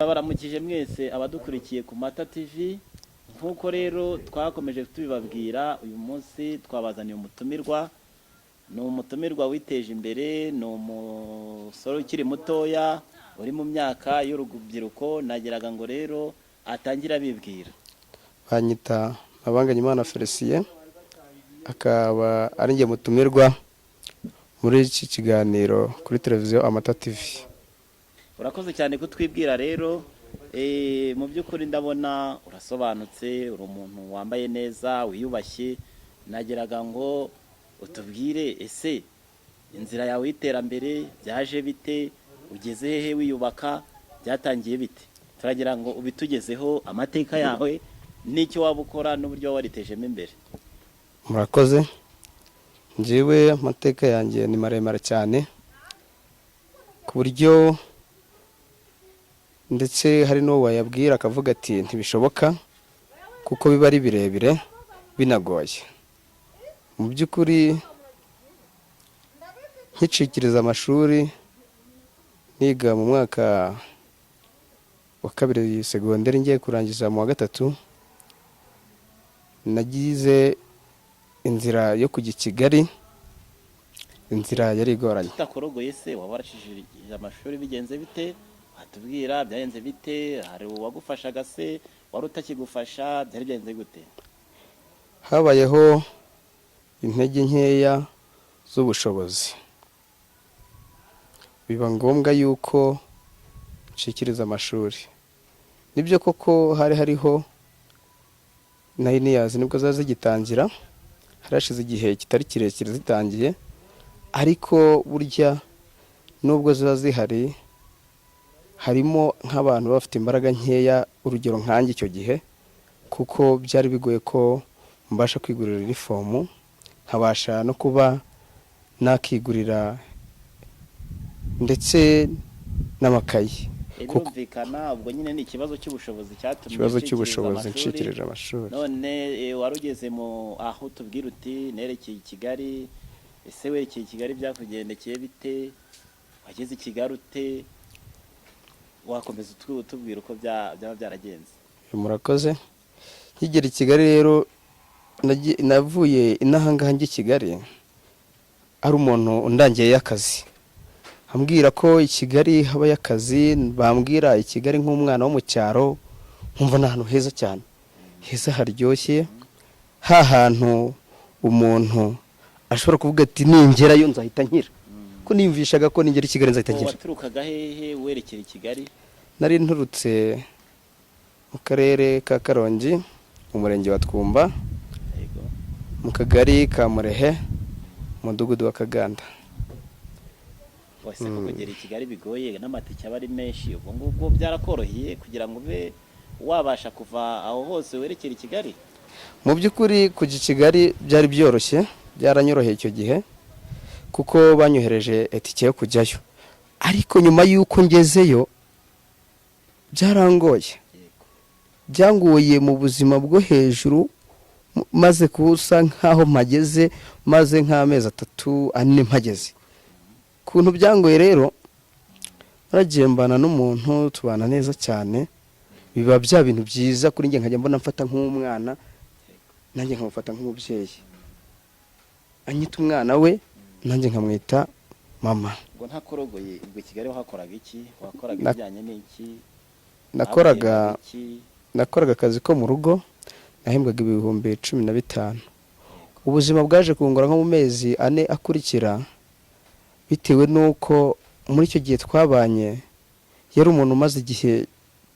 Turabaramukije mwese abadukurikiye ku Mata TV. Nk'uko rero twakomeje tubibabwira, uyu munsi twabazaniye umutumirwa. Ni umutumirwa witeje imbere, ni umusore ukiri mutoya uri mu myaka y'urubyiruko. Nageraga ngo rero atangire abibwira. Banyita Ntabanganyimana Felicien, akaba ari njye mutumirwa muri iki kiganiro kuri televiziyo Amata TV. Urakoze cyane kutwibwira rero. Mu by'ukuri ndabona urasobanutse, uri umuntu wambaye neza, wiyubashye. Nageraga ngo utubwire, ese inzira yawe y'iterambere byaje bite? Ugeze hehe wiyubaka? Byatangiye bite? Turagira ngo ubitugezeho, amateka yawe n'icyo waba ukora n'uburyo waba waritejemo imbere. Murakoze. Njyewe amateka yanjye ni maremare cyane, ku buryo ndetse hari n'uwo wayabwira akavuga ati ntibishoboka, kuko biba ari birebire binagoye. Mu by'ukuri, nkicikiriza amashuri, niga mu mwaka wa kabiri segonderi, ngiye kurangiza mu wa gatatu, nagize inzira yo kujya i Kigali. Inzira yari igoranye. Tutakorogoye se, waba waracishije amashuri bigenze bite? Watubwira byagenze bite? Hari uwagufashaga se? Wari utakigufasha? Byari byagenze gute? Habayeho intege nkeya z'ubushobozi, biba ngombwa yuko ncikiriza amashuri. Nibyo koko, hari hariho 9 years, nibwo zari zigitangira, hari hashize igihe kitari kirekire zitangiye. Ariko burya nubwo ziba zihari, harimo nk'abantu baba bafite imbaraga nkeya, urugero nkanjye icyo gihe, kuko byari bigoye ko mbasha kwigurira inifomu, nkabasha no kuba nakigurira ndetse n'amakayi. Birumvikana, ubwo nyine ni ikibazo cy'ubushobozi cyatumye ikibazo ucikiriza cy'ubushobozi amashuri. Ncikirije amashuri. None wari ugeze mu aho tubwira uti nerekeye i Kigali. Ese werekeye i Kigali byakugendekeye bite? Wageze i Kigali ute? Wakomeza utubwira uko byaba byaragenze. Murakoze. Nkigera i Kigali rero, navuye inahangaha njya i Kigali, ari umuntu undangiye akazi, ambwira ko i Kigali habayo akazi. Bambwira i Kigali, nk'umwana wo mu cyaro, nkumva ni ahantu heza cyane, heza haryoshye, ha hantu umuntu ashobora kuvuga ati ningerayo nzahita nkira, ko niyumvishaga ko ningera i Kigali nzahita Uwo nkira. Waturukaga hehe werekera i Kigali? Nari nturutse mu karere ka Karongi, mu murenge wa Twumba, mu kagari ka Murehe, umudugudu wa Kaganda. Wese ko kugera i Kigali bigoye, n'amatike aba ari menshi, ubwo ngubwo byarakoroheye kugira ngo ube wabasha kuva aho hose werekera i Kigali? Mu by'ukuri, kujya i Kigali byari byoroshye, byaranyoroheye icyo gihe, kuko banyohereje itike yo kujyayo. Ariko nyuma y'uko ngezeyo byarangoye. Byangoye mu buzima bwo hejuru. Maze kusa nk'aho mpageze, maze nk'amezi 3, 4 mpageze, ukuntu byangoye rero, naragiye mbana n'umuntu, tubana neza cyane, biba bya bintu byiza kuri njye, nkajya mbona mfata nk'umwana, nanjye nkamufata nk'umubyeyi, anyita umwana we, nanjye nkamwita mama. Ubwo ntakorogoye, ubwo i Kigali wahakoraga iki? Wakoraga ibijyanye n'iki? Nakoraga Baguhembaga iki? Nakoraga akazi ko mu rugo, nahembwaga 15,000. Ubuzima bwaje kungora nko mu mezi 4 akurikira, bitewe n'uko muri icyo gihe twabanye yari umuntu umaze igihe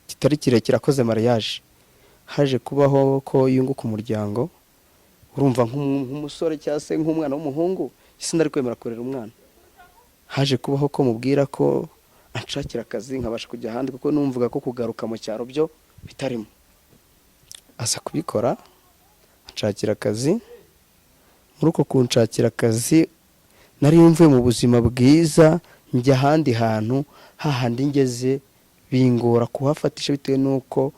kitari kirekire akoze mariage. Haje kubaho ko yunguka umuryango. Urumva, nk'umusore cyangwa se nk'umwana w'umuhungu, sinari kwemera kurera umwana. Haje kubaho ko mubwira ko anshakira akazi nkabasha kujya ahandi, kuko numvaga ko kugaruka mu cyaro byo bitarimo. Aza kubikora, anshakira akazi. Muri uko kunshakira akazi, nari mvuye mu buzima bwiza njya ahandi hantu. Hahandi ngeze bingora kuhafatisha, bitewe n'uko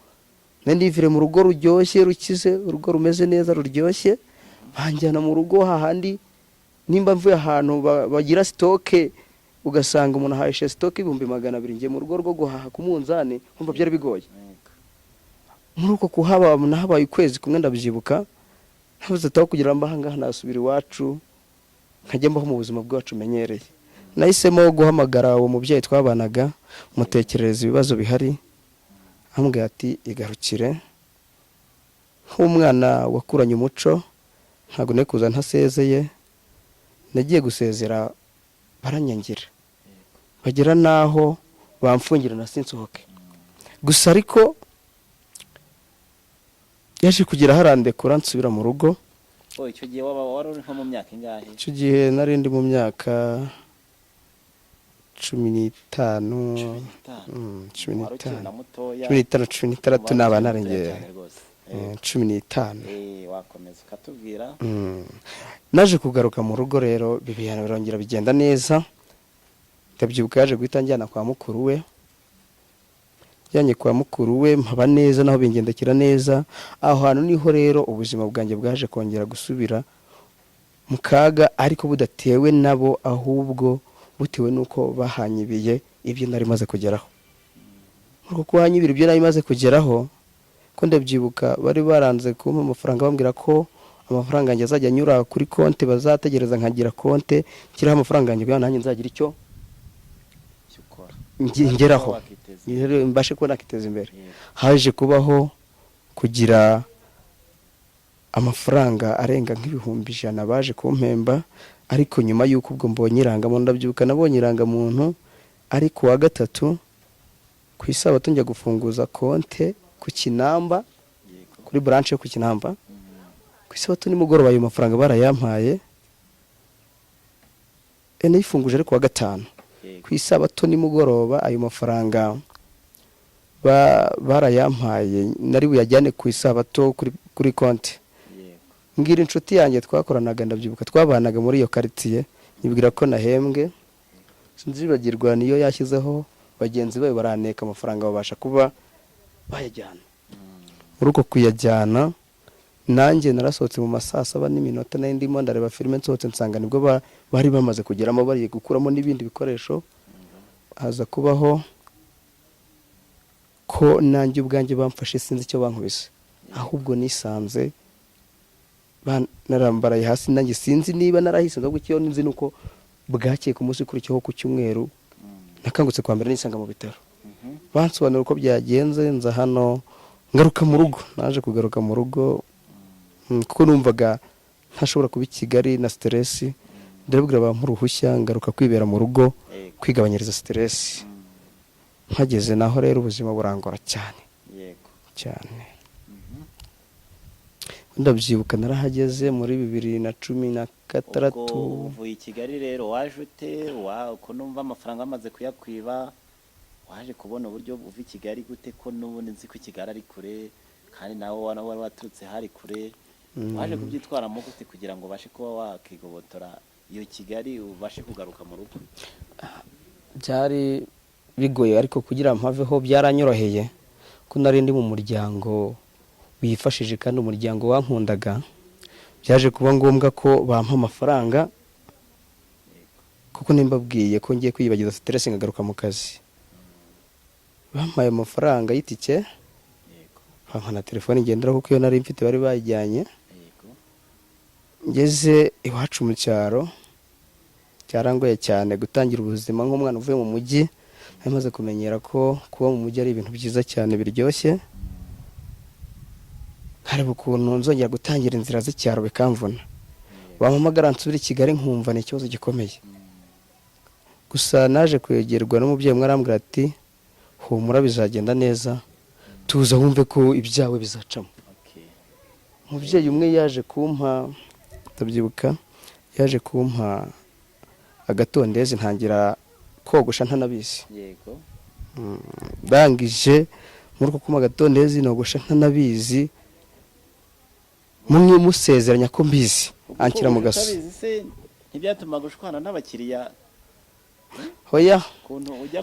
nari nivire mu rugo ruryoshye, rukize, urugo rumeze neza, ruryoshye, banjyana mu rugo hahandi nimba mvuye ahantu bagira stock. Ugasanga umuntu ahahishe stock 200,000, ngiye mu rugo rwo guhaha ku munzani, nkumva byari bigoye. Muri uko kuhaba nahabaye ukwezi kumwe, ndabyibuka ntabuze ataho kugira ngo mbe ahangaha, nasubira iwacu nkajya mbaho mu buzima bwacu menyereye. Nahisemo guhamagara uwo mubyeyi twabanaga, mutekerereza ibibazo bihari, ambwira ati: "Igarukire nk'umwana wakuranye umuco, ntabwo nari kuza ntasezeye." Nagiye gusezera baranyangira, bagera n'aho bamfungira na sinsohoke gusa. Ariko yaje kugera harandekura, nsubira mu rugo. Oh, icyo gihe waba wari uri nko mu myaka ingahe? Icyo gihe nari ndi mu myaka 15. 15. Cumi Wari ukiri n'itanu. na mutoya. 15, 16 Wari naba ukiri mutoya narengeye. cyane rwose. 15. Wakomeza ukatubwira. Naje kugaruka mu rugo rero, bibiri birongera bigenda neza. Ndabyibuka yaje guhita njyana kwa mukuru we, njyanye kwa mukuru we mpaba neza, naho bingendekera neza. Aho hantu niho rero ubuzima bwanjye bwaje kongera gusubira mu kaga, ariko budatewe nabo, ahubwo butewe n'uko bahanyibiye ibyo nari maze kugeraho. Muri uko kuhanyibira ibyo nari maze kugeraho, ko ndabyibuka bari baranze kumpa amafaranga, bambwira ko amafaranga yanjye azajya anyura kuri konti, bazategereza nkagira konti nshyiraho amafaranga yanjye kugira ngo nanjye nzagira icyo Icyo ukora. Ngeraho. Wakiteza imbere. Mbashe kuba nakiteza imbere. Yego. Haje kubaho kugira amafaranga arenga nk'100,000 baje kumpemba, ariko nyuma y'uko ubwo mbonye irangamuntu. Ndabyibuka nabonye irangamuntu ari ku wa gatatu, ku isabato njya gufunguza konte ku Kinamba, kuri branch yo ku Kinamba. Ku isabato nimugoroba ayo mafaranga barayampaye. Nayifunguje ari ku wa gatanu. Ku isabato nimugoroba ayo mafaranga barayampaye, nari buyajyane ku isabato kuri konti. Mbwira inshuti yanjye twakoranaga, ndabyibuka twabanaga muri iyo karitsiye, nyibwira ko nahembwe. Sinzibagirwa niyo yashyizeho bagenzi bayo baraneka, amafaranga babasha kuba bayajyana. Muri uko kuyajyana, nanjye narasohotse mu ma saa saba n'iminota, nari ndimo ndareba filime, nsohotse nsanga nibwo bari bamaze kugeramo, bari gukuramo n'ibindi bikoresho. Haza kubaho ko nanjye ubwanjye bamfashe, sinzi icyo bankubise, ahubwo nisanze narambaraye hasi. Nanjye sinzi niba narahisanze, ahubwo icyo nzi ni uko bwakeye ku munsi ukurikiyeho ku cyumweru nakangutse kwa mbere nisanga mu bitaro. Bansobanura uko byagenze, nza hano ngaruka mu rugo. Naje kugaruka mu rugo, kuko numvaga ntashobora kuba i Kigali na stress. Ndababwira bampa uruhushya, ngaruka kwibera mu rugo, kwigabanyiriza stress. Mpageze naho rero ubuzima burangora cyane cyane. Ndabyibuka narahageze muri 2016. Ubwo uvuye i Kigali rero waje ute? Ko numva amafaranga bamaze kuyakwiba, waje kubona uburyo uva i Kigali gute, ko n'ubundi nzi ko i Kigali ari kure, kandi nawe wari waturutse hari kure? Waje kubyitwaramo gute kugira ngo ubashe kuba wakigobotora iyo Kigali, ubashe kugaruka mu rugo? Byari bigoye, ariko kugira ngo mpaveho byaranyoroheye, ko nari ndi mu muryango wifashije kandi umuryango wankundaga. Byaje kuba ngombwa ko bampa amafaranga, kuko nimbabwiye ko ngiye kwiyibagiza stress nkagaruka mu kazi. Bampaye amafaranga y'itike, bampa na telefone ngenderaho, kuko iyo nari mfite bari bayijyanye. Ngeze iwacu mu cyaro byarangoye cyane gutangira ubuzima nk'umwana uvuye mu mujyi. Nari maze kumenyera ko kuba mu mujyi ari ibintu byiza cyane biryoshye, nkareba ukuntu nzongera gutangira inzira z'icyaro bikamvuna. Bampamagara nsubira i Kigali nkumva ni ikibazo gikomeye. Gusa naje kwegerwa n'umubyeyi umwe, arambwira ati: "Humura, bizagenda neza, tuza wumve ko ibyawe bizacamo." Umubyeyi umwe yaje kumpa, ndabyibuka yaje kumpa agatondezi, ntangira kogosha ntanabizi. Ndangije muri uko kumpa agatondezi nogosha ntanabizi, mumwe musezeranya ko mbizi, anshyira mu gaso. Utabizi se ntibyatumaga ushwana n'abakiriya? Hoya. Ukuntu ujya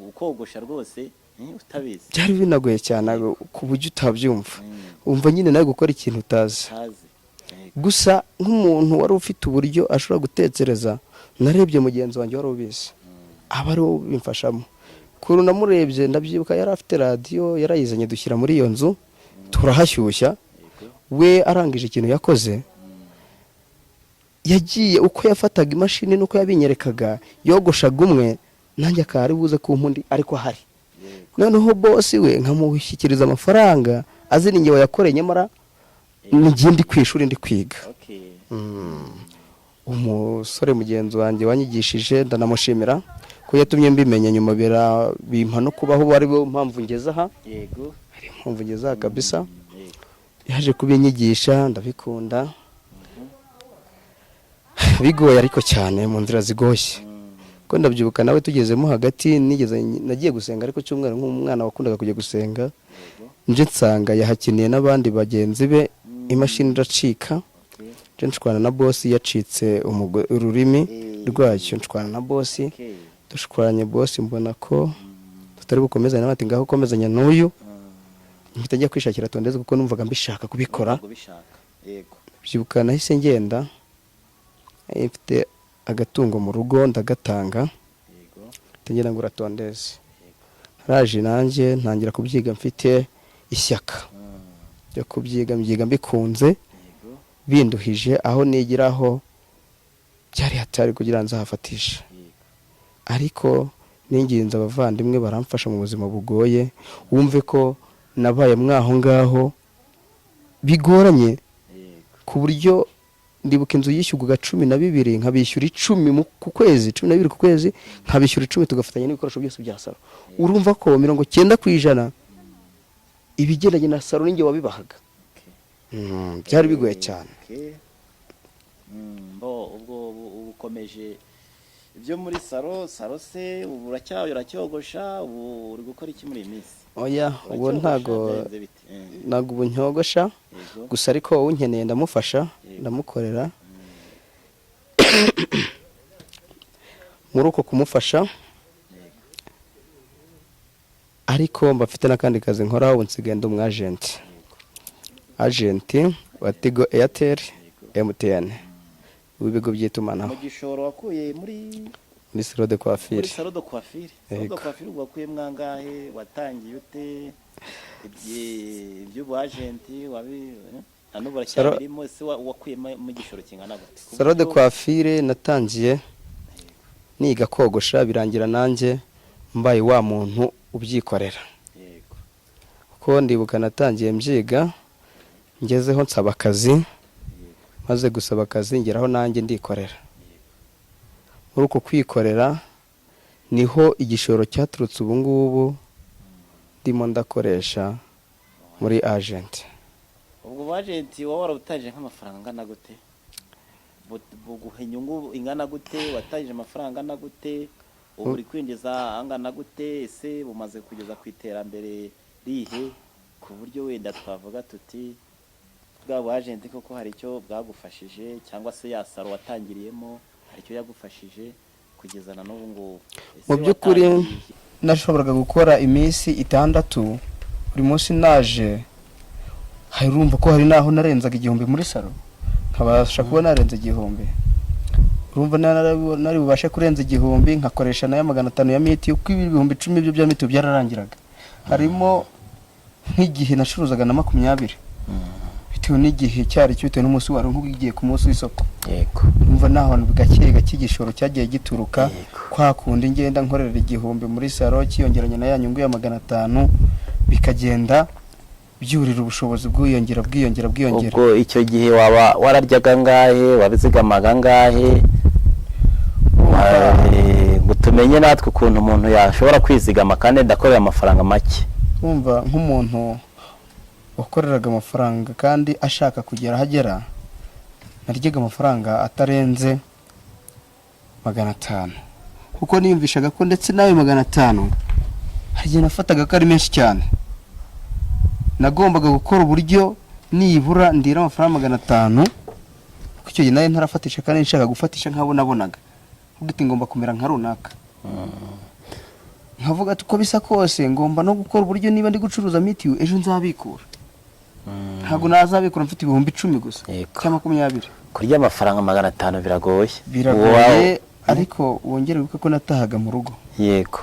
ukogosha rwose utabizi? Byari binagoye cyane ku buryo utabyumva, wumva nyine nawe gukora ikintu utazi. Utazi. Gusa nk'umuntu wari ufite uburyo ashobora gutekereza. Narebye mugenzi wanjye wari ubizi, aba ari we ubimfashamo. Kuru namurebye, ndabyibuka, yari afite radiyo, yarayizanye, dushyira muri iyo nzu, turahashyushya. We arangije, ikintu yakoze, yagiye uko yafataga imashini n'uko yabinyerekaga, yogoshaga umwe, nanjye akaba ari buze kumpa undi, ariko ahari. Noneho boss we nkamushyikiriza amafaranga azi ni njye wayakoreye, nyamara n'igihe ndi ku ishuri, ndi kwiga. Umusore mugenzi wanjye wanyigishije, ndanamushimira ko yatumye mbimenya nyuma, bimpa no kubaho. Ubu ari bo mpamvu ngeze aha. Ari impamvu ngeze aha kabisa. Yaje kubinyigisha, ndabikunda, bigoye ariko cyane, mu nzira zigoye, ko ndabyibuka nawe tugezemo hagati, nigeze nagiye gusenga, ariko cyumweru, nk'umwana wakundaga kujya gusenga, nje nsanga yahakiniye n'abandi bagenzi be, imashini iracika. Nje nshwana na boss, yacitse ururimi rwacyo, nshwana na boss. Dushwanye, boss mbona ko tutari bukomezanye nawe, ati: "Ngaho komezanya n'uyu." Mpita njya kwishakira tondeuse, kuko numvaga mbishaka kubikora. Ntabwo bishaka, yego. Byibuka nahise ngenda, mfite agatungo mu rugo, ndagatanga, ngira ngo uratondeuse. Naraje nanjye ntangira kubyiga mfite ishyaka ryo kubyiga, mbyiga mbikunze, binduhije. Aho nigiraho byari hatari kugira ngo nzahafatishe, ariko ninginze abavandimwe baramfasha mu buzima bugoye. Wumve ko nabaye mwaho ngaho bigoranye, ku buryo ndibuka inzu yishyurwaga 12, nkabishyura 10 ku kwezi, 12 ku kwezi, nkabishyura 10, tugafatanya n'ibikoresho byose bya salon. Urumva ko 90% ibigendanye na salon ninjye wabibahaga. Byari bigoye cyane. Okay. Bo ubwo ubu ukomeje ibyo muri salon. Salon se ubu uracyogosha? Ubu uri gukora iki muri iyi minsi? Oya, ubu Uracyogosha? Ntago. Byagenze bite? Ntabwo ubu nyogosha. Gusa ariko unkeneye ndamufasha, ndamukorera. Muri uko kumufasha, ariko mba mfite n'akandi kazi nkora. Ubu nsigaye ndi umu agent, agent wa Tigo, Airtel, MTN, w'ibigo by'itumanaho. Mu gishoro wakuye muri Muri salon de muri coiffure. Salon de coiffure, salon de Yego. coiffure ubwo wakuye mwangahe? Watangiye ute iby'ubu agent wabi na n'ubu uracyabirimo? Ese wakuye mu gishoro kingana gute? Ku Salon de buryo- coiffure natangiye niga kogosha, birangira nanjye mbaye wa muntu ubyikorera, kuko ndibuka natangiye mbyiga, ngezeho nsaba akazi, maze gusaba akazi ngeraho nanjye ndikorera. Muri uko kwikorera niho igishoro cyaturutse. Ubu ngubu ndimo ndakoresha muri agent. Ubwo bu agent waba warabutangije nk'amafaranga angana gute? Buguha inyungu ingana gute? Watangije amafaranga angana gute? Ubu uri kwinjiza angana gute? Ese bumaze kugeza ku iterambere rihe, ku buryo wenda twavuga tuti bwa bu agent koko hari icyo bwagufashije, cyangwa se ya salon watangiriyemo hari icyo yagufashije kugeza na n'ubu ngubu? Ese Mu by'ukuri, watangiriye iki? nashoboraga gukora iminsi 6 buri munsi naje, hari urumva ko hari n'aho narenzaga 1000 muri salon, nkabasha kuba narenza 1000. Urumva nari bubashe kurenza 1000, nkakoresha nayo 500 ya mitiyu, kuko 10,000 byo bya mitiyu byararangiraga. Harimo nk'igihe nacuruzaga na 20, bitewe n'igihe cyari cyo, bitewe n'umunsi wari, nk'ugiye ku munsi w'isoko. Urumva naho hantu gake gake igishoro cyagiye gituruka. Kwa kundi ngenda nkorera 1000 muri salon, cyiyongeranya na ya nyungu ya 500, bikagenda byurira ubushobozi, bwiyongera, bwiyongera, bwiyongera. Ubwo icyo gihe waba wararyaga angahe? Wabizigamaga angahe? Ngo tumenye natwe ukuntu umuntu yashobora kwizigama kandi adakorera amafaranga make. Wumva nk'umuntu wakoreraga amafaranga kandi ashaka kugera aho agera, naryaga amafaranga atarenze 500, kuko niyumvishaga ko ndetse n'ayo 500 hari igihe nafataga ko ari menshi cyane. Nagombaga gukora uburyo nibura ndira amafaranga 500, kuko icyo gihe nayo ntarafatisha kandi nshaka gufatisha nk'abo nabonaga. Nkuko uti ngomba kumera nka runaka, nkavuga ati uko bisa kose ngomba no gukora uburyo niba ndi gucuruza mitiyu, ejo nzabikura. Ntabwo nazabikura mfite 10,000 gusa cyangwa 20. Kurya amafaranga 500 biragoye. Biragoye. Ariko wongere wibuke ko natahaga mu rugo. Yego.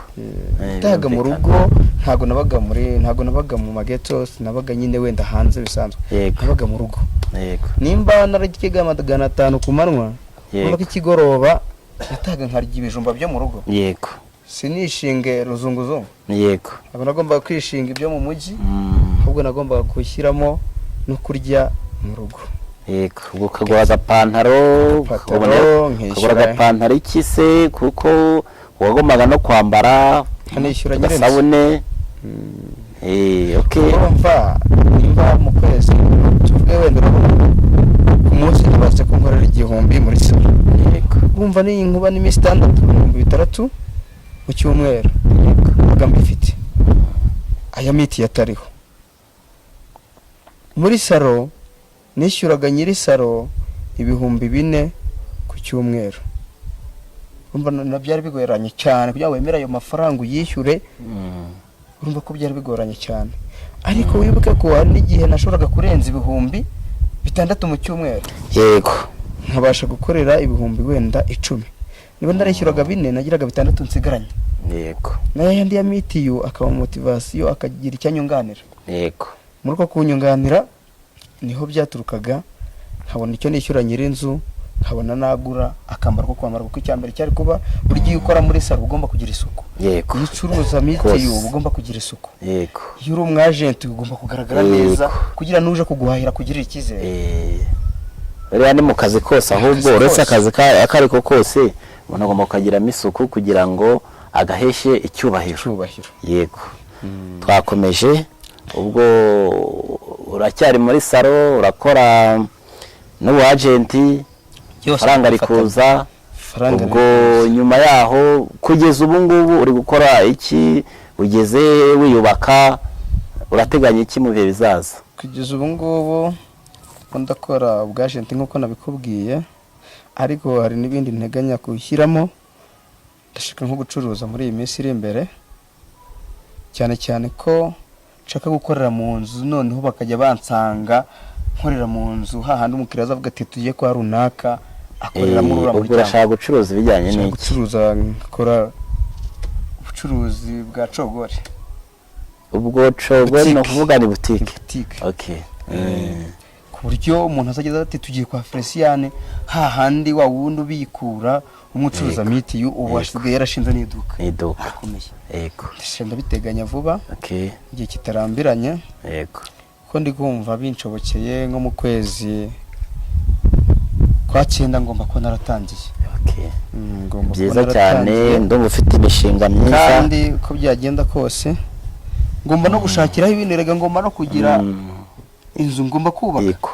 Natahaga mu Birumvikana. rugo, ntabwo nabaga mu mageto, sinabaga nyine wenda hanze bisanzwe. Nabaga mu rugo. Nimba nararyaga 500 ku manywa, urumva ko ikigoroba natahaga nkarya ibijumba byo mu rugo. Sinishinge ruzunguzungu. Ntabwo nagombaga kwishinga ibyo mu mujyi, ahubwo nagombaga gushyiramo no kurya mu rugo. Yego, ubwo ukagura agapantaro, Ipantaro, nkishyura. ukagura agapantaro iki se, kuko wagombaga no kwambara Nkanishyura nyir'inzu. agasabune. Okay. Urumva nimba mu kwezi, tuvuge wenda urabona ku munsi ntibaze ko nkorera 1000 muri salo. Urumva ni inkuba n'iminsi 6, 6000 mu cyumweru mbaga mbifite, aya miti yatariho. Muri salo nishyuraga nyiri salo 4000 ku cyumweru. Urumva na byari bigoranye cyane kugira ngo wemere ayo mafaranga uyishyure. Urumva ko byari bigoranye cyane, ariko wibuke ko hari n'igihe nashoboraga kurenza 6000 mu cyumweru, nkabasha gukorera ibihumbi wenda 10. Niba narishyuraga 4, nagiraga 6 nsigaranye, nayo yandi ya mitiyu akaba motivation, akagira icyo anyunganira. Muri uko kunyunganira niho byaturukaga nkabona icyo nishyura nyir'inzu, nkabona nagura akambaro ko kwambara, kuko icya mbere cyari kuba buri gihe ukora muri salo uba ugomba kugira isuku. Iyo ucuruza mitiyu uba ugomba kugira isuku. Iyo uri umwajenti ugomba kugaragara neza kugira n'uje kuguhahira kugirira icyizere. Buriya ni mu kazi kose ahubwo, Akazi uretse kose. akazi ako ariko kose, umuntu agomba kukagiramo isuku kugira ngo agaheshe icyubahiro. Icyubahiro. Yego, twakomeje. Ubwo uracyari muri salo, urakora n'ubu agenti, faranga rikuza. Faranga. Ubwo nyuma yaho kugeza ubu ngubu uri gukora iki? Ugeze wiyubaka, urateganya iki mu bihe bizaza? Kugeza ubu ngubu ko ndakora ubwajenti nk'uko nabikubwiye, ariko hari n'ibindi nteganya gushyiramo. Ndashaka nko gucuruza muri iyi minsi iri imbere, cyane cyane ko nshaka gukorera mu nzu, noneho bakajya bansanga nkorera mu nzu, hahandi umukiriya azavuga ati: "Tugiye kwa runaka, akorera muri uriya Ubwo muryango." urashaka gucuruza ibijyanye Nshaka n'iki? gucuruza, nkakora ubucuruzi bwa cogore. Ubwo cogwe ni Butike. ukuvuga ni butike? Butike. Okay. Ku buryo umuntu azageza ati: "Tugiye kwa Felicien," hahandi wa wundi ubikura, umucuruza mitiyu, ubu asigaye yarashinze n'iduka. Ni iduka. Arakomeye. Ndashaka, ndabiteganya vuba, igihe kitarambiranye, ko ndi kumva binshobokeye nko mu kwezi kwa 9 ngomba kuba naratangiye. Ngomba kuba Byiza cyane. naratangiye. Ndumva ufite imishinga myiza. Kandi uko byagenda kose ngomba no gushakiraho ibintu. Erega ngomba no kugira inzu, ngomba kubaka.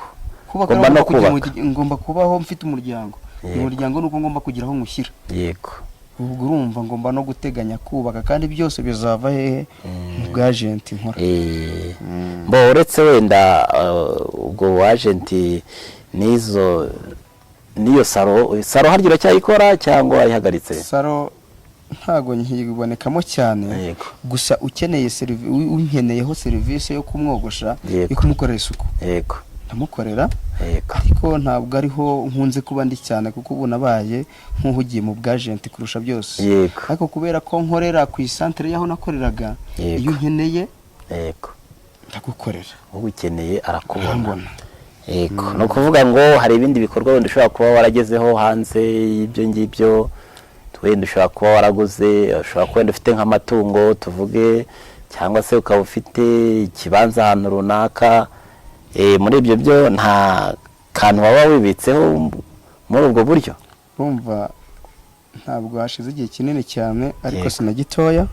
Kubaka, Ngomba no ngomba kugira kubaka. ngomba kubaho mfite umuryango. Umuryango ni uko ngomba kugira aho nywushyira. Ubwo urumva ngomba no guteganya kubaka, kandi byose bizava hehe? Mu bwajenti nkora. Mbo uretse wenda ubwo agenti n'izo n'iyo salo, salo harya uracyayikora cyangwa wayihagaritse? Salo ntago nkibonekamo cyane. Gusa ukeneye unkeneyeho serivisi yo kumwogosha, yo kumukorera isuku, ndamukorera. Ariko ntabwo ariho nkunze kuba ndi cyane, kuko ubu nabaye nk'uhugiye mu bwajenti kurusha byose. Ariko kubera ko nkorera ku isantere y'aho nakoreraga, iyo unkeneye ndagukorera. Ugukeneye arakubona. Arambona. Yego, ni ukuvuga ngo hari ibindi bikorwa wenda ushobora kuba waragezeho hanze y'ibyo ngibyo, wenda ushobora kuba waraguze, ushobora kuba wenda ufite nk'amatungo tuvuge, cyangwa se ukaba ufite ikibanza ahantu runaka. Muri ibyo byo nta kantu waba wibitseho muri ubwo buryo? Urumva ntabwo hashize igihe kinini cyane, ariko si na gitoya.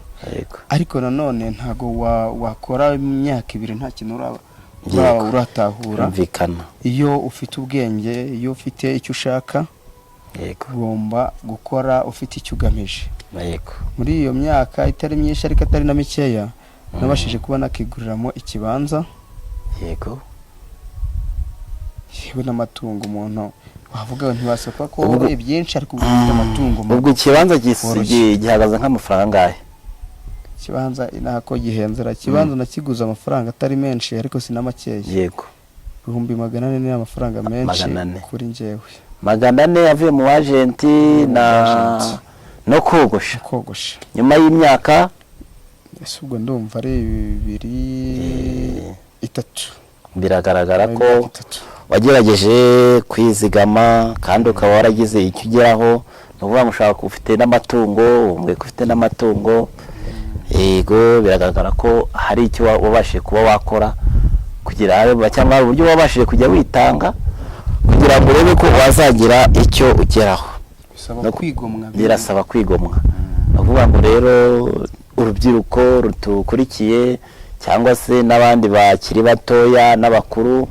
Ariko nanone ntabwo wakora imyaka 2 nta kintu uraba uratahura. Birumvikana. Iyo ufite ubwenge, iyo ufite icyo ushaka, ugomba gukora ufite icyo ugamije. Muri iyo myaka itari myinshi ariko atari na mikeya, nabashije kuba nakiguriramo ikibanza, yewe n'amatungo. Umuntu wavuga ntiwasaba ko woroye byinshi, ariko uba ufite amatungo Ubwo ikibanza woroshye. gihagaze nk'amafaranga angahe? Ikibanza ntako gihenzera. Ikibanza nakiguze amafaranga atari menshi, ariko si na makeya. 400,000 ni amafaranga menshi 400. kuri njyewe. 400 avuye mu agenti na Agent. no kogosha. Kogosha. Nyuma y'imyaka? Ese ubwo ndumva ari 2, 3. Biragaragara ko Imyaka 3. wagerageje kwizigama kandi ukaba waragize icyo ugeraho. Ni ukuvuga ngo ushobora kuba ufite n'amatungo, wumve ko ufite n'amatungo. Yego, biragaragara ko hari icyo wabashije kuba wakora kugira, cyangwa hari uburyo wabashije kujya witanga kugira ngo urebe ko wazagira icyo ugeraho. Bisaba kwigomwa. Birasaba kwigomwa. Ni ukuvuga ngo rero urubyiruko rutukurikiye cyangwa se n'abandi bakiri batoya n'abakuru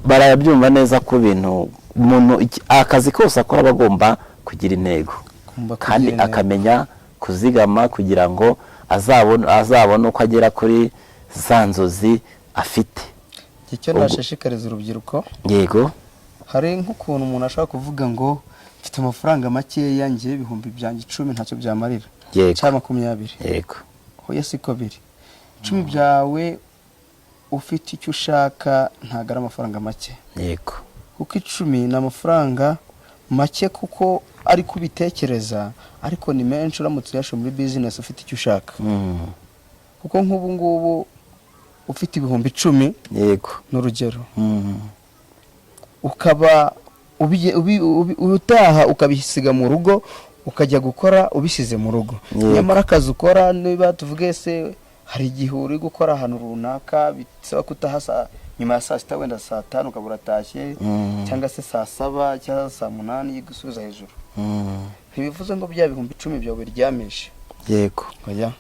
barabyumva neza ko ibintu umuntu akazi kose akora aba agomba kugira intego Agomba kugira kandi intego. akamenya kuzigama kugira ngo azabone uko agera kuri za nzozi afite. Icyo nashishikariza urubyiruko, hari nk'ukuntu umuntu ashobora kuvuga ngo mfite amafaranga makeya, ngiye ibihumbi byanjye 10 ntacyo byamarira, cyangwa 20. Hoya, siko biri. 10 byawe ufite icyo ushaka ntabwo ari amafaranga make, kuko 10 ni amafaranga make kuko ari kubitekereza, ariko ni menshi uramutse uyashoye muri bizinesi ufite icyo ushaka. Kuko nk'ubu ngubu ufite 10,000, ni urugero, ukaba utaha ukabisiga mu rugo, ukajya gukora ubisize mu rugo, nyamara akazi ukora, niba tuvuge se hari igihe uri gukora ahantu runaka bisaba ko utaha nyuma ya saa 6, wenda saa 5 ukaba uratashye, cyangwa se saa 7 cyangwa saa 8 gusubiza hejuru, ntibivuze ngo bya 10,000 byawe biryamishe. Oya,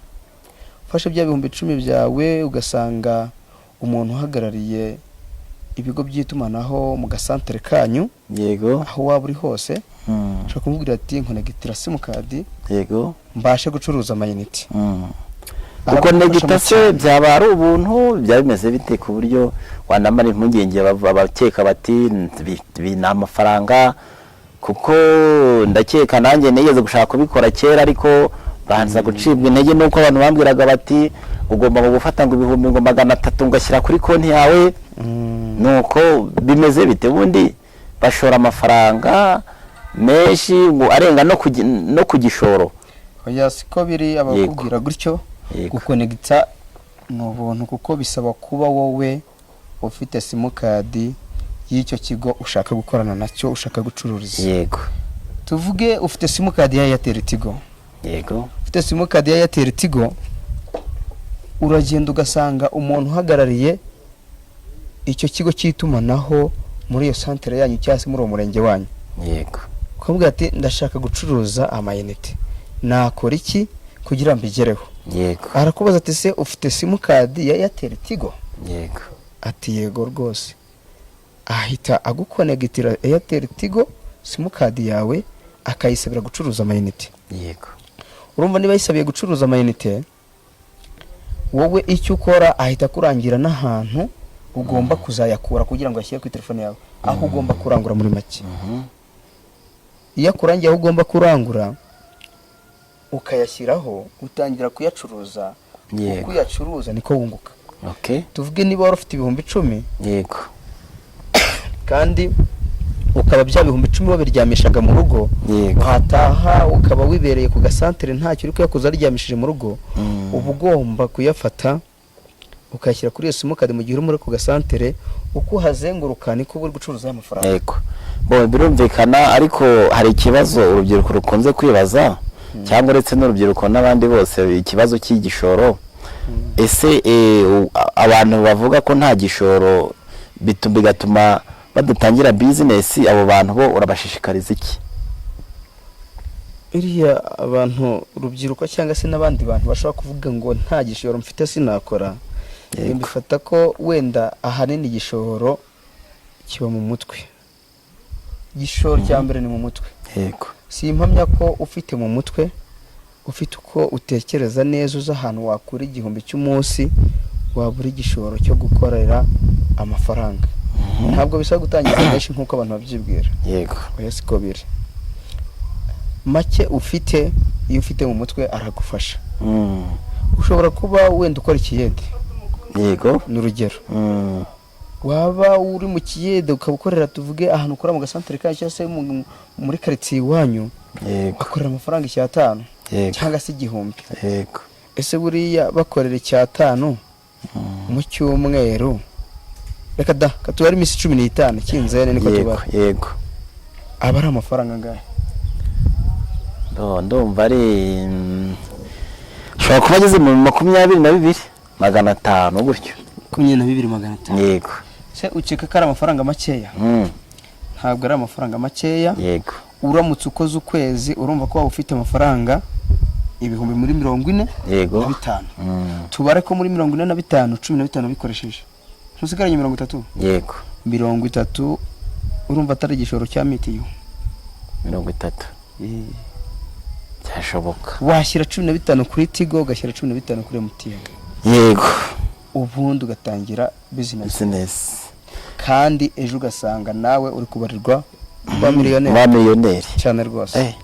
ufashe bya 10,000 byawe ugasanga umuntu uhagarariye ibigo by'itumanaho mu gasantere kanyu, aho waba uri hose, ushobora kumubwira ati nkonegitira simukadi mbashe gucuruza amayinite. Kuko Aragufasha negita mu se cyane. byaba ari ubuntu, byaba bimeze bite, ku buryo wanamara impungenge abakeka bati ni amafaranga? Kuko ndakeka nanjye nigeze gushaka kubikora kera, ariko banza gucibwa intege nuko abantu bambwiraga bati ugomba ngo gufata ngo ibihumbi ngo 300 ngashyira kuri konti yawe. Nuko bimeze bite? Ubundi bashora amafaranga menshi ngo arenga no ku gishoro? Oya, siko biri. Abakubwira gutyo, gukonegita ni ubuntu, kuko bisaba kuba wowe ufite simukadi y'icyo kigo ushaka gukorana nacyo, ushaka gucururiza. Tuvuge ufite simukadi ya Airtel Tigo. Ufite simukadi ya Airtel Tigo, uragenda ugasanga umuntu uhagarariye icyo kigo cy'itumanaho muri iyo santere yanyu cyangwa se muri uwo murenge wanyu, ukamubwira ati ndashaka gucuruza amayinite, nakora iki kugira ngo mbigereho? Arakubaza ati se ufite simukadi ya Airtel Tigo? Yego. Ati yego rwose. Ahita agukonegitira Airtel Tigo simukadi yawe, akayisabira gucuruza amayinite. Urumva niba yisabiye gucuruza amayinite, wowe icyo ukora ahita akurangira n'ahantu ugomba kuzayakura kugira ngo ayashyire kuri telefone yawe, aho ugomba kurangura muri make. Iyo akurangiye aho ugomba kurangura ukayashyiraho, utangira kuyacuruza. Uko uyacuruza niko wunguka. Tuvuge niba wari ufite 10,000, kandi ukaba bya 10,000 wabiryamishaga mu rugo, wataha ukaba wibereye ku gasantere ntacyo uri kuyakoza, aryamishije mu rugo, uba ugomba kuyafata ukayashyira kuri iyo simukadi mu gihe uri muri ako gasantere. Uko uhazenguruka niko uba uri gucuruza ayo mafaranga. Yego, bo birumvikana, ariko hari ikibazo urubyiruko rukunze kwibaza, cyangwa uretse n'urubyiruko n'abandi bose, ikibazo cy'igishoro. Ese abantu bavuga ko nta gishoro bigatuma badatangira bizinesi, abo bantu bo urabashishikariza iki? Iriya abantu, urubyiruko cyangwa se n'abandi bantu bashobora kuvuga ngo nta gishoro mfite sinakora, mbifata ko wenda ahanini igishoro kiba mu mutwe. Igishoro cya mbere ni mu mutwe. Si impamya ko ufite mu mutwe, ufite uko utekereza neza, uzi ahantu wakura 1000 cy'umunsi, wabura igishoro cyo gukorera amafaranga. Ntabwo bisaba gutangiza menshi nk'uko abantu babyibwira. Oya, siko biri. Make ufite, iyo ufite mu mutwe aragufasha. Ushobora kuba wenda ukora ikiyede, ni urugero. Waba uri mu kiyede, ukaba ukorera, tuvuge ahantu ukora mu gasantere kanyu cyangwa se muri karitsiye iwanyu, ugakorera amafaranga 5,000 cyangwa se 1000. Ese buriya bakorera 5,000 mu cyumweru, reka da, katubare iminsi 15, quinzaine niko tubara, aba ari amafaranga angahe? Ndumva ari ashobora kuba ageze mu 22,500 gutyo. 22,500? Yego. Se ukeka ko ari amafaranga makeya? Ntabwo ari amafaranga makeya. Uramutse ukoze ukwezi, urumva ko waba ufite amafaranga ibihumbi muri mirongo ine na bitanu. Tubare ko muri 45, 15 bikoresheje, ntusigaranye 30? Yego. 30, urumva atari igishoro cya mitiyu? 30 byashoboka. Washyira 15 kuri Tigo, ugashyira 15 kuri MTN, ubundi ugatangira bizinesi. Bizinesi. Kandi ejo ugasanga nawe uri kubarirwa kuba miliyoneri. Ba miliyoneri. Cyane rwose.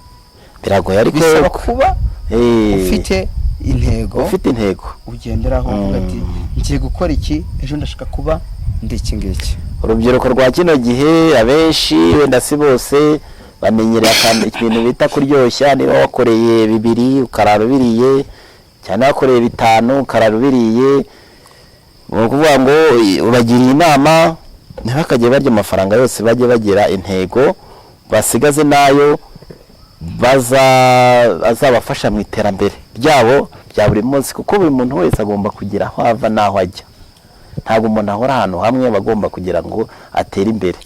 Biragoye ariko. Bisaba kuba ufite intego ufite intego ugenderaho, uvuga ati: "Ngiye gukora iki, ejo ndashaka kuba ndi iki ngiki." Urubyiruko rwa kino gihe, abenshi, wenda si bose, bamenyereye ikintu bita kuryoshya. Niba wakoreye 2 ukarara ubiriye, cyangwa wakoreye 5 ukarara ubiriye, ni ukuvuga ngo ubagiriye inama ntibakajye barya amafaranga yose, bajye bagira intego, basigaze n'ayo baza azabafasha mu iterambere ryabo rya buri munsi, kuko buri muntu wese agomba kugira aho ava n'aho ajya. Ntabwo umuntu ahora ahantu hamwe, aba agomba kugira ngo atere imbere.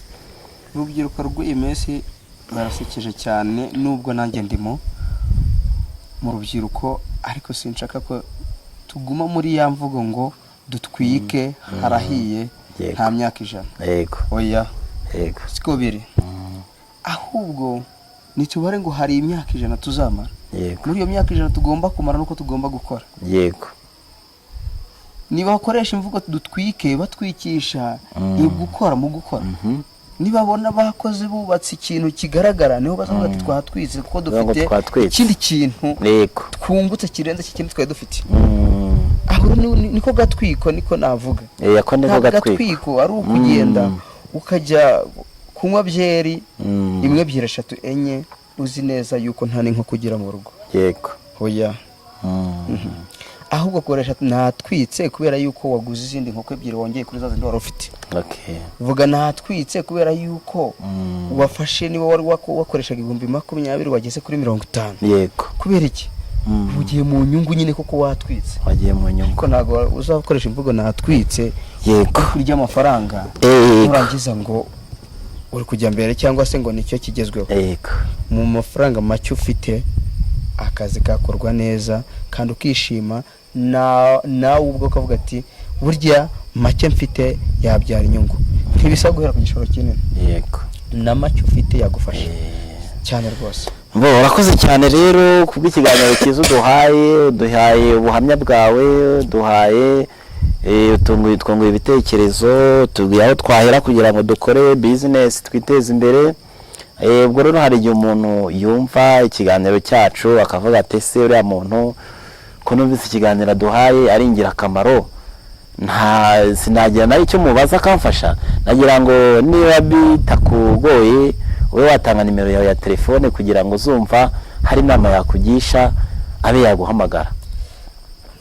Urubyiruko rw'iyi minsi barasekeje cyane, nubwo nanjye ndimo mu rubyiruko, ariko sinshaka ko tuguma muri ya mvugo ngo dutwike harahiye nta myaka 100. Oya, siko biri. Ahubwo nitubare ngo hari imyaka 100 tuzamara. Muri iyo myaka 100 tugomba kumara, nuko tugomba gukora. Niba bakoresha imvugo dutwike, batwikisha gukora mu gukora, nibabona bakoze bubatse ikintu kigaragara, niho bazavuga ati: "Twatwitse kuko Bavuga ngo dufite twatwitse. ikindi kintu twungutse kirenze iki kintu twari dufite." Aho niko gatwiko, niko navuga. Ako niko Ntabwo gatwiko. gatwiko ari ukugenda ukajya kunywa byeri imwe, ebyiri, eshatu, enye, uzi neza yuko nta n'inkoko ugira mu rugo. Oya. Ahubwo koresha natwitse kubera yuko waguze izindi nkoko ebyiri wongeye kuri za zindi wari ufite. Vuga natwitse kubera yuko wafashe, niba wari wakoreshaga 20,000 wageze kuri 50. Kubera iki? Ugiye mu nyungu nyine kuko watwitse. Wagiye mu nyungu. Ariko ntabwo uzakoresha imvugo natwitse kurya amafaranga, nurangiza ngo uri kujya mbere cyangwa se ngo nicyo kigezweho. Mu mafaranga make ufite, akazi kakorwa neza kandi ukishima nawe ubwo ukavuga ati: "Burya make mfite yabyara inyungu." Ntibisaba guhera ku gishoro kinini. Na make ufite yagufasha cyane rwose. Bo, urakoze cyane rero kubw'ikiganiro cyiza uduhaye, uduhaye ubuhamya bwawe, uduhaye twunguye ibitekerezo, tubwiye aho twahera kugira ngo dukore bizinesi twiteze imbere. Ubwo rero hari igihe umuntu yumva ikiganiro cyacu akavuga ati: "Ese uriya muntu ko numvise ikiganiro aduhaye ari ingirakamaro, nta sinagira nawe icyo mubaza akamfasha?" Nagira ngo niba bitakugoye ube watanga nimero yawe ya telefone kugira ngo uzumva hari inama yakugisha abe yaguhamagara.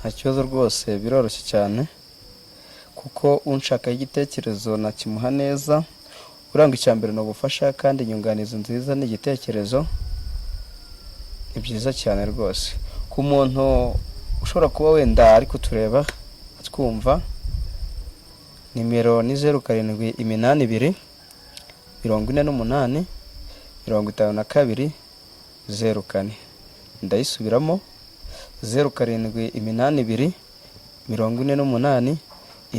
Nta kibazo rwose, biroroshye cyane, kuko unshakaho igitekerezo nakimuha neza. Uranga icya mbere ni ubufasha, kandi inyunganizi nziza ni igitekerezo, ni byiza cyane rwose. Ku muntu ushobora kuba wenda ari kutureba atwumva, nimero ni 0782 48 52 04. Ndayisubiramo: 0782 48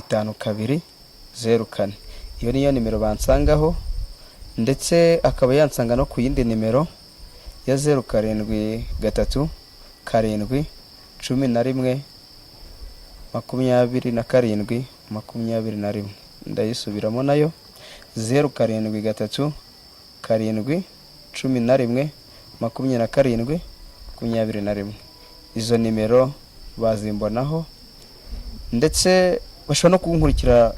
52 04. Iyo niyo nimero bansangaho, ndetse akaba yansanga no ku yindi nimero ya 073 7 11 27 21. Ndayisubiramo nayo: 073 7 11 27 21. Izo nimero bazimbonaho, ndetse bashobora no kunkurikira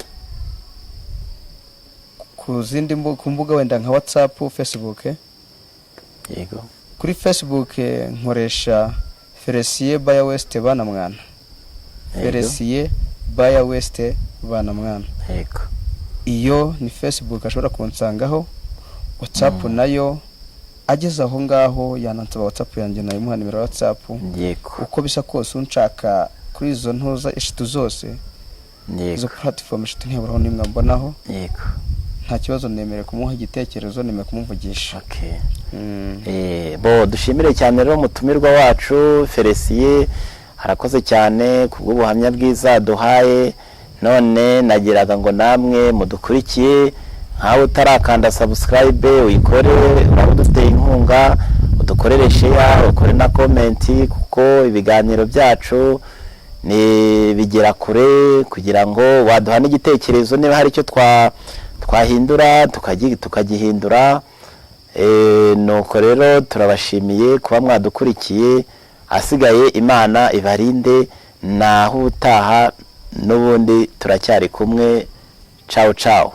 Ku zindi ku mbuga wenda nka WhatsApp, Facebook. Yego. Kuri Facebook nkoresha Felicien Baya West Banamwana. Felicien Baya West Banamwana. Iyo ni Facebook ashobora kunsangaho. WhatsApp nayo ageze aho ngaho yanansaba WhatsApp yanjye, nayimuha nimero ya WhatsApp. Uko bisa kose, unshaka kuri izo ntuza eshatu zose, izo platform eshatu, ntiyaburaho n'imwe mbonaho. Nta kibazo, nemerewe kumuha igitekerezo, nemerewe kumuvugisha. Bo dushimire cyane rero umutumirwa wacu Felicien, arakoze cyane kubw'ubuhamya bwiza duhaye. None nagiraga ngo namwe mudukurikiye, nkawe utarakanda subscribe uyikore, uraba uduteye inkunga, udukorere share, ukore na comment, kuko ibiganiro byacu ni bigera kure, kugira ngo waduha n'igitekerezo niba hari icyo twahindura tukagihindura. Nuko rero turabashimiye kuba mwadukurikiye. Asigaye Imana ibarinde, naho ubutaha n'ubundi turacyari kumwe. Cawu cawu.